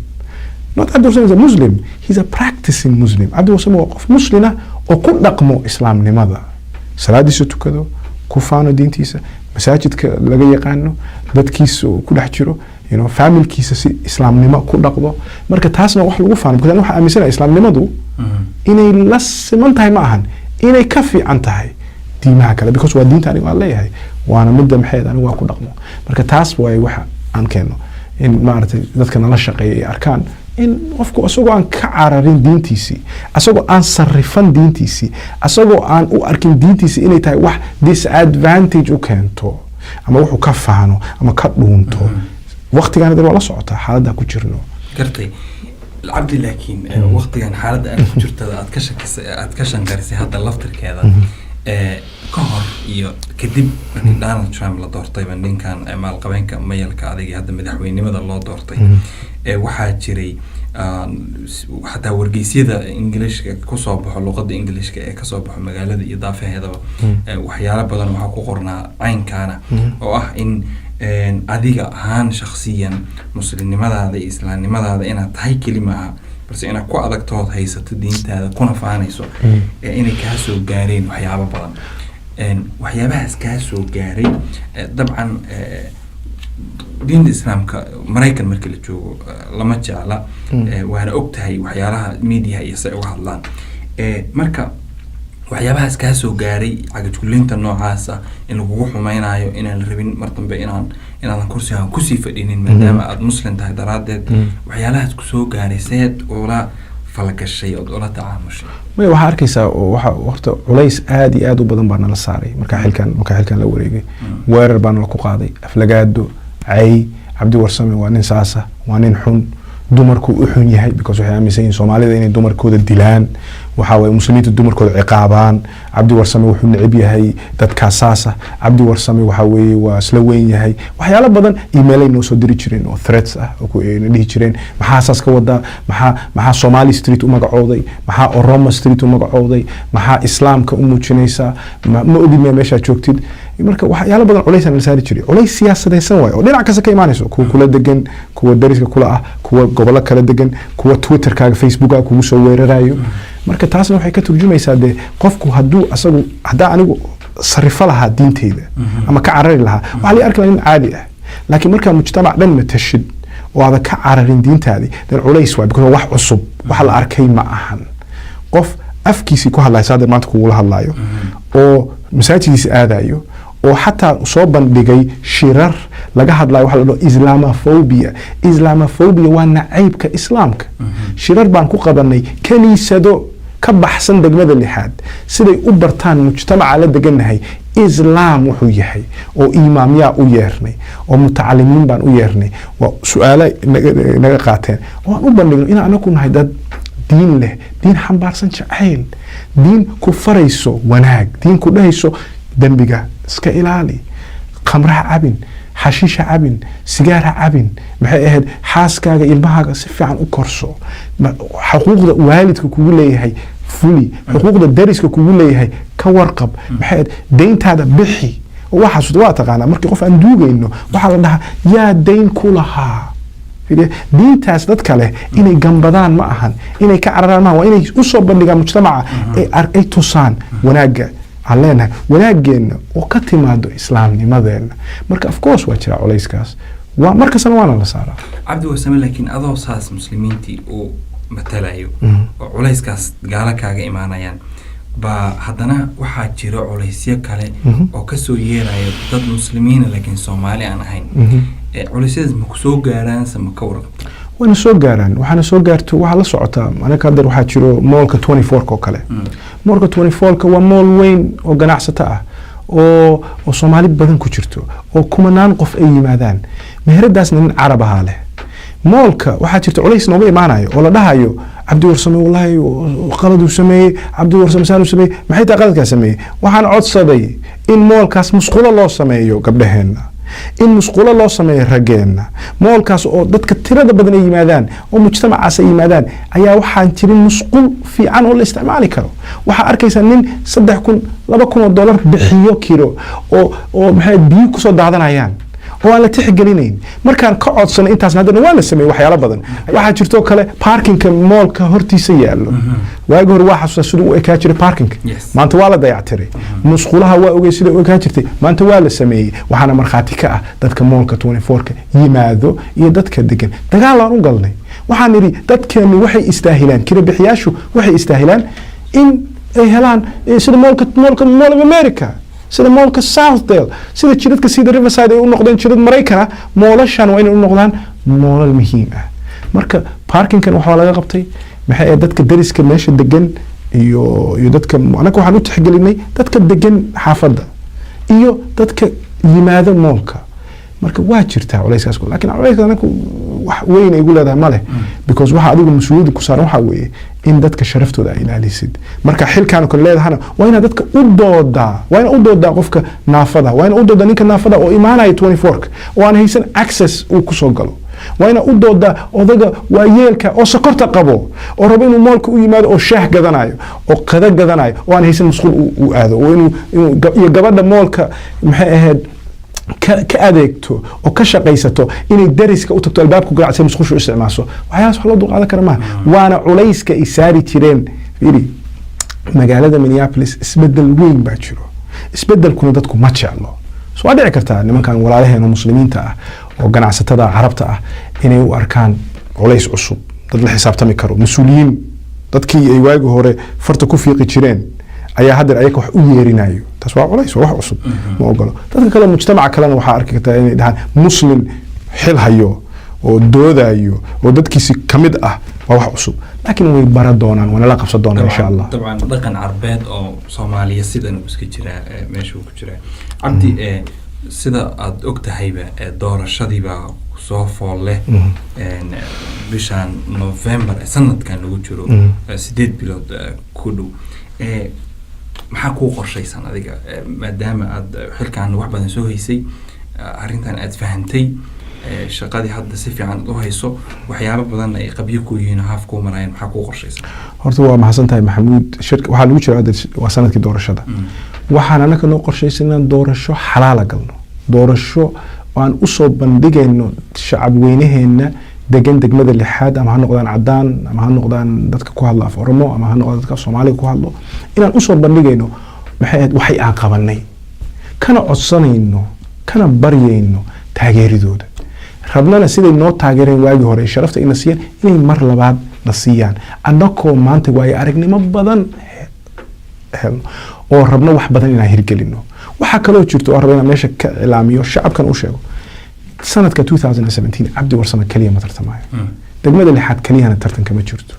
Speaker 2: not "Cabdi Warsame is a Muslim". He's a practicing Muslim. Cabdi Warsame waa qof Muslina oo ku dhaqmo Islaamnimada, salaadiisa tukado, ku faano diintiisa, masaajidka laga yaqaano, dadkiisa uu ku dhex jiro, familkiisa si Islaamnimo ku dhaqdo. Marka taasna wax lagu faano, because waxaa aaminsanahay Islaamnimadu inay la siman tahay, ma ahan inay ka fiican tahay diimaha kale, because waa diinta anigu aan leeyahay, waana midda maxayd anigu waan ku dhaqmo. Marka taas waay waxa aan keeno in maaragtay dadka nala shaqeeya ay arkaan in qofku isagoo aan ka cararin diintiisii, asagoo aan sarifan diintiisii, asagoo aan u arkin diintiisii inay tahay wax disadvantage u keento ama wuxuu ka faano ama ka dhuunto. Waqtigaan hadda waa la socotaa xaaladda ku jirno.
Speaker 1: Gartay, Cabdi, laakiin waqtigan xaaladda aad ku jirtada aad ka shakisay, aad ka shanqarisay hadda laftirkeeda, ka hor iyo kadib markii Donald Trump la doortayba, ninkan maalqabeenka mayalka adag ee hadda madaxweynimada loo doortay, waxaa jiray xataa wargeysyada Ingiliishka kusoo baxo, luqada Ingiliishka ee kasoo baxo magaalada iyo daafaheedaba, waxyaalo badan waxaa ku qornaa caynkaana oo ah in adiga ahaan shakhsiyan Muslimnimadaada iyo Islaamnimadaada inaad tahay keli maaha, balse inaad ku adagtood haysato diintaada kuna faanayso, inay kaa soo gaareen waxyaabo badan. Waxyaabahaas kaa soo gaaray, dabcan diinta Islaamka Maraykan markii la joogo lama jecla, waana og tahay waxyaalaha media iyo say uga hadlaan. Marka waxyaabahaas kaa soo gaaray, cagajugleynta noocaasa in lagugu xumeynayo, inaan la rabin mar dambe inaadan kursigan kusii fadhinin maadaama aada Muslim tahay daraaddeed, waxyaalahaas kusoo gaaray seed ula falgashay ood ula tacaamushay?
Speaker 2: Maya, waxaa arkaysaa oo waxa horta culays aad iyo aad u badan baa nala saaray markaa xilkan la wareegay. Weerar baa nala ku qaaday, aflagaado, cay. "Cabdi Warsame waa nin saasa, waa nin xun, dumarku u xun yahay", because waxay aaminsan yihiin Soomaalida inay dumarkooda dilaan, waxaa waye Muslimiinta dumarkooda ciqaabaan. "Cabdi Warsame wuxuu neceb yahay dadkaas saasa. Cabdi Warsame waxa weeye waa isla weyn yahay." Waxyaalo badan, emailay noo soo diri jireen oo threats ah oo na dhihi jireen, "Maxaa saas ka wadaa? Maxaa Somali Street u magacooday? Maxaa Oroma Street u magacooday? Maxaa Islaamka u muujinaysaa? Ma ogid miyaa meeshaa joogtid?" Marka waxyaalo badan culays aan la saari jiray, culays siyaasadaysan waayo oo dhinac kasta ka imaanayso, kuwa kula degan, kuwa dariska kula ah, kuwa gobollo kala degan, kuwa Twitterkaaga, Facebookkaaga kugu soo weerarayo. Marka taasna waxay ka turjumaysaa dee qofku hadduu asagu, haddaa anigu sarifo lahaa diinteyda ama ka carari lahaa, waxaa la arki lahaa nin caadi ah. Laakiin markaa mujtamac dhan matashid oo aadan ka cararin diintaadii, then culays waay, because waa wax cusub, wax la arkay ma ahan. Qof afkiisii ku hadlayo saada maanta kugula hadlayo oo masaajidkiisa aadayo. Oo xataa soo bandhigay shirar laga hadlayo waxa la dhaho Islamophobia. Islamophobia waa nacaybka Islaamka. Shirar baan ku qabanay kaniisado ka baxsan degmada lixaad, siday u bartaan mujtamaca la degannahay Islaam wuxuu yahay, oo imaamyaa u yeernay oo mutacalimiin baan u yeernay, waa su-aalo naga qaateen oo aan u bandhigno inaan anaku nahay dad diin leh, diin xambaarsan jacayl, diin ku farayso wanaag, diin ku dhahayso dembiga iska ilaali, khamraha cabin, xashiisha cabin, sigaarha cabin, maxay ahayd, xaaskaaga, ilmahaaga si fiican u korso, xuquuqda waalidka kugu leeyahay fuli, xuquuqda dariska kugu leeyahay ka warqab, maxay ahayd, deyntaada bixi. Oo waxaas waa taqaanaa, markii qof aan duugayno waxaa la dhahaa yaa deyn ku lahaa. Fiiriye, diintaas dadka leh inay gambadaan ma ahan, inay ka cararaan maahan, waa inay usoo bandhigaan mujtamaca ay tusaan wanaagga aan leenahay, wanaageenna oo ka timaado islaamnimadeenna. Marka of course waa jiraa culayskaas, waa markastana waana la saaraa.
Speaker 1: Cabdi Warsame, laakiin adoo saas muslimiintii uu matalayo oo culayskaas gaalo kaaga imaanayaan baa haddana waxaa jiro culaysyo kale oo kasoo yeeraya dad muslimiina laakiin Soomaali aan ahayn. Culeysyadaas ma kusoo gaaraan se ma ka warqabta?
Speaker 2: Wayna soo gaaraan, waxaana soo gaarto, waxaa la socotaa anaga haddeer waxaa jiro mallka 24 oo kale. Mallka 24ka waa mall weyn oo ganacsato ah oo Soomaali badan ku jirto oo kumanaan qof ay yimaadaan. Meheradaasna nin Carab ahaa leh mallka. Waxaa jirta culays nooga imaanayo oo la dhahayo, "Cabdi Warsame wallahi qaladuu sameeyey, Cabdi Warsame saanuu sameeyey." Maxay tahay qaladkaa sameeyey? Waxaan codsaday in mallkaas musqulo loo sameeyo gabdhaheenna, in musqulo loo sameeyo raggeenna. Mallkaas oo dadka tirada badan ay yimaadaan oo mujtamacaas ay yimaadaan ayaa waxaan jirin musqul fiican oo la isticmaali karo. Waxaa arkaysaa nin 3,000, $2,000 bixiyo kiro oo maxay biyo kusoo daadanayaan oo aan la tixgelinayn. Markaan ka codsanay intaasna haddana waa la sameeyey waxyaalo badan. Waxaa jirtoo kale parkingka mallka hortiisa yaallo. Waagi hore waa xasuustaa siduu u ekaa jiray parkingka. Maanta waa la dayactiray. Musqulaha waa ogey sida u ekaan jirtay, maanta waa la sameeyey. Waxaana markhaati ka ah dadka mallka 24ka yimaado iyo dadka degan. Dagaal aan u galnay, waxaan nidhi dadkeenu waxay istaahilaan, kira bixiyaashu waxay istaahilaan in ay helaan sida mallka Mall of America, sida mallka Southdale, sida jidadka sida Riverside ay u noqdeen jidad Maraykana, mallashan waa inay u noqdaan mallal muhiim ah. Marka parkingkan waxaa laga qabtay, maxay ahayd, dadka dariska meesha degan iyo dadka anaga waxaan u tixgelinay dadka degan xaafadda iyo dadka yimaado mallka. Marka waa jirtaa culayskaas, laakiin culayskaas anagu wax weyn ay igu leedahay ma leh, because waxa adigu mas-uuliyadda ku saaran waxaa weeye in dadka sharaftooda ay ilaalisid. Marka xilkaan oo kale leedahana waa inaad dadka u doodaa, waa inaad u doodaa qofka naafada, waa inaad u doodaa ninka naafada oo imaanaya 24ka oo aan haysan access uu kusoo galo, waa inaad u doodaa odaga waayeelka oo sokorta qabo oo rabo inuu mallka u yimaado oo shaah gadanayo oo qada gadanayo oo aan haysan musqul uu aado, oo inuu iyo gabadha mallka, maxay ahayd, ka adeegto oo ka shaqaysato inay dariska u tagto, albaabku garaacsa, musqusha u isticmaasho. Waxyaalahaas wax loo dulqaadan kara maaha, waana culayska ay saari jireen. Fiiri, magaalada Minneapolis isbedel weyn baa jiro, isbedelkuna dadku ma jeclo. So waa dhici kartaa nimankan walaalaheena muslimiinta ah oo ganacsatada Carabta ah inay u arkaan culays cusub, dad la xisaabtami karo, mas-uuliyiin dadkii ay waagi hore farta ku fiiqi jireen ayaa haddeer ayaga wax u yeerinayo. Taas waa culays, waa wax cusub, ma ogolo. Dadka kale, mujtamaca kalena, waxaa arki kartaa inay dhahaan muslim xil hayo oo doodayo oo dadkiisi kamid ah waa wax cusub, laakiin way bara doonaan, waana la qabsan doonaan insha Allah.
Speaker 1: Dabcan, dhaqan Carbeed oo Soomaaliya sidan uu iska jiraa, meesha uu ku jiraa. Cabdi, sida aada og tahayba, doorashadiibaa kusoo fool leh bishan November ee sanadkan lagu jiro, 8 bilood ku dhow. Maxaa kuu qorshaysan adiga, maadaama aad xilkan wax badan soo haysay, arrintan aad fahantay, shaqadii hadda si fiican aad u hayso, waxyaabo badanna ay qabyo ku yihiin oo haaf kuu marayaan? Maxaa kuu qorshaysan?
Speaker 2: Horta waa mahadsan tahay, Maxamuud. Shirka waxaa lagu jira hadda waa sanadkii doorashada. Waxaan anaka noo qorshaysan inaan doorasho xalaala galno, doorasho aan usoo bandhigayno shacab weynaheenna degan degmada lixaad, ama ha noqdaan cadaan, ama ha noqdaan dadka ku hadla af Oromo, ama ha noqdaan dadka af Soomaaliga ku hadlo, inaan usoo bandhigayno, maxay ahayd, waxay aan qabanay, kana codsanayno kana baryayno taageeridooda, rabnana siday noo taageereen waagii hore sharafta ina siiyeen inay mar labaad na siiyaan, annakoo maanta waayo aragnimo badan Helno oo rabno wax badan inaan hirgelino. Waxaa kaloo jirto oo raba inaan meesha ka iclaamiyo, shacabkan u sheego, sanadka 2017 Cabdi Warsame keliya ma tartamayo, degmada lixaad keliyana tartan kama jirto.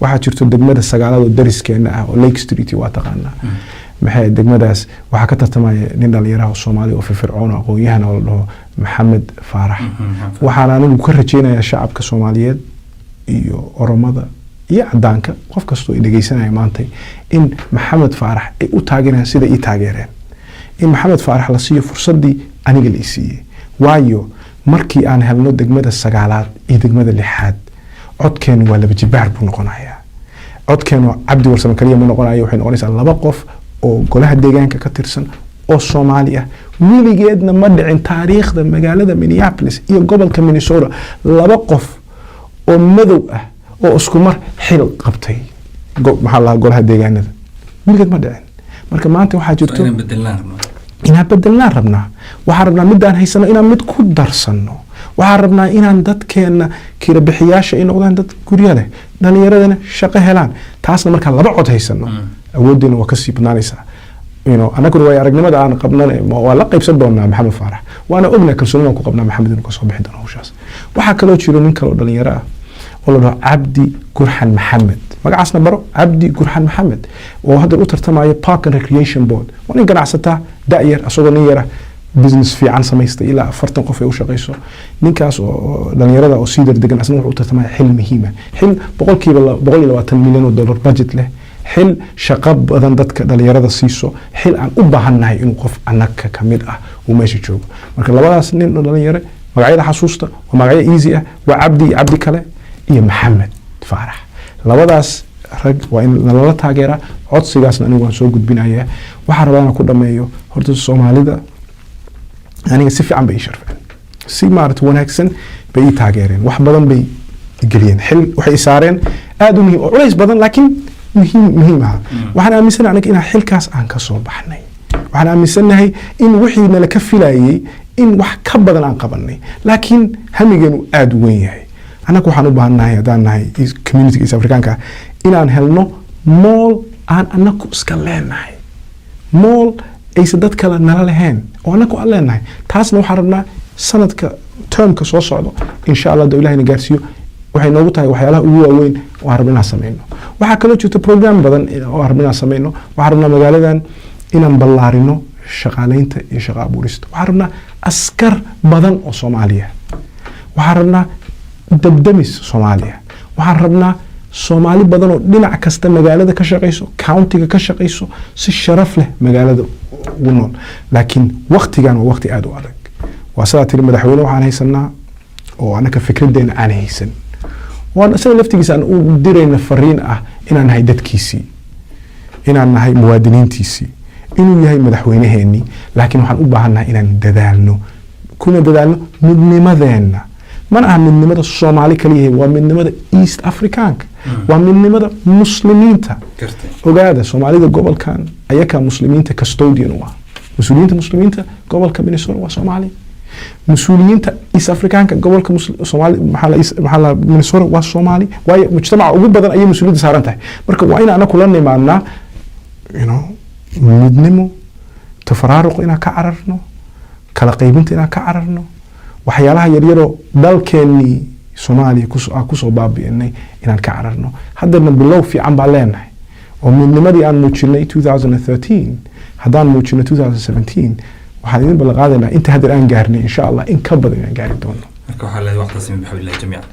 Speaker 2: Waxaa jirto degmada sagaalaad oo dariskeena ah oo Lake Street waa taqaanaa. Maxay degmadaas waxaa ka tartamaya nin dhalinyaraha oo Soomaali oo firfircoon oo aqoon-yahan oo la dhaho Maxamed Faarax. Waxaan anigu ka rajeynayaa shacabka Soomaaliyeed iyo Oromada iyo cadaanka, qof kastoo i dhegeysanaya maantay, in Maxamed Faarax ay u taageeraan sida ii taageereen, in Maxamed Faarax la siiyo fursaddii aniga la i siiyey. Waayo, markii aan helno degmada sagaalaad iyo degmada lixaad, codkeenu waa laba jibaar buu noqonayaa. Codkeenu Cabdi Warsame kaliya ma noqonayo, waxay noqonaysaa laba qof oo golaha deegaanka ka tirsan oo Soomaali ah. Weligeedna ma dhicin taariikhda magaalada Minneapolis iyo gobolka Minnesota laba qof oo madow ah oo isku mar xil qabtay maxaa la golaha deegaanada. Weligeed ma dhicin. Marka maanta waxaa jirto
Speaker 1: inaan bedelnaan rabno.
Speaker 2: Inaan bedelnaan rabnaa. Waxaan rabnaa midaan haysano inaan mid ku darsano. Waxaan rabnaa inaan dadkeena kira bixiyaasha ay noqdaan dad guryo leh, dhalinyaradana shaqo helaan. Taasna markaan laba cod haysano, awooddeena waa kasii badnaanaysaa. Annaguna waay aragnimada aan qabnana waa la qaybsan doonaa Maxamed Faarax, waana ognaa, kalsooni baan ku qabnaa Maxamed inuu kasoo bixi doono hawshaas. Waxaa kaloo jiro nin kaloo dhalinyaro ah oo la dhaho Cabdi Gurxan Maxamed. Magacaasna baro, Cabdi Gurxan Maxamed, oo hadda u tartamayo Park and Recreation Board. Waa nin ganacsataa da'yar, asagoo nin yara business fiican samaystay, ilaa 40 qof ay u shaqayso. Ninkaas oo dhalinyarada oo Cedar degan asna wuxuu u tartamaya xil muhiima, xil 120 milyan oo dollar budget leh, xil shaqo badan dadka dhalinyarada siiso, xil aan u baahannahay inuu qof annaga ka mid ah uu meesha joogo. Marka labadaas nin oo dhalinyaro, magacyada xasuusta, waa magacyo easy ah, waa Cabdi iyo Cabdi kale iyo Maxamed Faarax. Labadaas rag waa in nalala taageeraa. Codsigaasna anigu waan soo gudbinayaa. Waxaan rabaa inaan ku dhameeyo, horta Soomaalida aniga si fiican bay ii sharfeen, si maarata wanaagsan bay ii taageereen, wax badan bay geliyeen, xil waxay i saareen aada u muhiim oo culays badan, laakiin muhiim aha. Waxaan aaminsanahay aniga inaan xilkaas aan ka soo baxnay. Waxaan aaminsanahay in wixii nala ka filayay in wax ka badan aan qabanay, laakiin hamigeenu aada u weyn yahay. Annaga waxaan u baahannahay, haddaan nahay community East Africaanka, inaan helno mall aan annagu iska leenahay, mall aysan dad kale nala lahayn oo annagu aan leenahay. Taasna waxaan rabnaa sanadka termka soo socdo, insha Allah, doo Ilahina gaarsiiyo, waxay noogu tahay waxyaalaha ugu waaweyn oo aan rabno inaan sameyno. Waxaa kaloo jirta program badan oo aan rabno inaan sameyno. Waxaan rabnaa magaaladan inaan ballaarino shaqaaleynta iyo shaqo abuurista. Waxaan rabnaa askar badan oo Soomaaliya. Waxaan rabnaa dabdamis Soomaaliya. Waxaan rabnaa Soomaali badan oo dhinac kasta magaalada ka shaqayso, countyga ka shaqayso, si sharaf leh magaalada ugu nool. Laakiin waktigan waa wakti aada u adag. Waa sidaa tiri, madaxweyne waxaan haysanaa oo anaka fikradeena aan haysan, waan isaga laftigiisa aan u dirayna fariin ah inaan nahay dadkiisii, inaan nahay muwaadiniintiisii, inuu yahay madaxweyneheenii. Laakiin waxaan u baahannahay inaan dadaalno, kuna dadaalno midnimadeenna. Mana aha midnimada Soomaali kaliya, waa midnimada East Africaanka, waa midnimada Muslimiinta. Ogaada, Soomaalida gobolkan ayakaa muslimiinta custodian u ah. Mas-uuliyiinta muslimiinta gobolka Minnesota waa Soomaali. Mas-uuliyiinta East Africaanka gobolka Soomaali, maxaa la Minnesota waa Soomaali, waayo mujtamaca ugu badan ayay mas-uuliyadda saaran tahay. Marka waa in anaku la nimaadnaa midnimo, tafaraaruq inaan ka cararno, kala qaybinta inaan ka cararno, waxyaalaha yaryaroo dalkeenii Soomaaliya aan kusoo baabi'inay inaan ka cararno. Haddana bilow fiican baan leenahay oo midnimadii aan muujinay 2013 haddaan muujino 2017, waxaan idin ballan qaadaynaa inta haddeer aan gaarnay, insha Allah, in ka badan inaan gaari doono.
Speaker 1: Marka waxaa leedahay waqtaasi bixablillahi jamiican.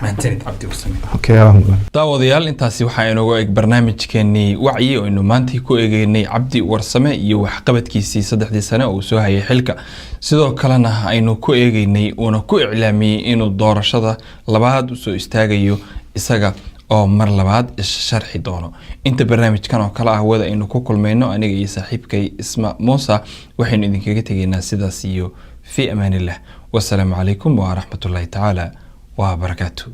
Speaker 1: Mahadsanid, Cabdi Warsame.
Speaker 2: Okay, alhamdulillah.
Speaker 1: Daawadayaal, intaasi waxaa inoogu eg barnaamijkeenii Wacyi oo aynu maantii ku eegeynay Cabdi Warsame iyo waxqabadkiisii 3dii sane oo uu soo hayay xilka. Sidoo kalena aynu ku eegeynay uuna ku iclaamiyey inuu doorashada labaad usoo istaagayo, isaga oo mar labaad is-sharxi doono. Inta barnaamijkan oo kale ah wada aynu ku kulmayno, aniga iyo saaxiibkay Isma Muusa waxaynu idinkaga tegaynaa sidaas iyo fi amaanillah. Wasalaamu calaykum waraxmatullaahi tacaala wabarakaatu.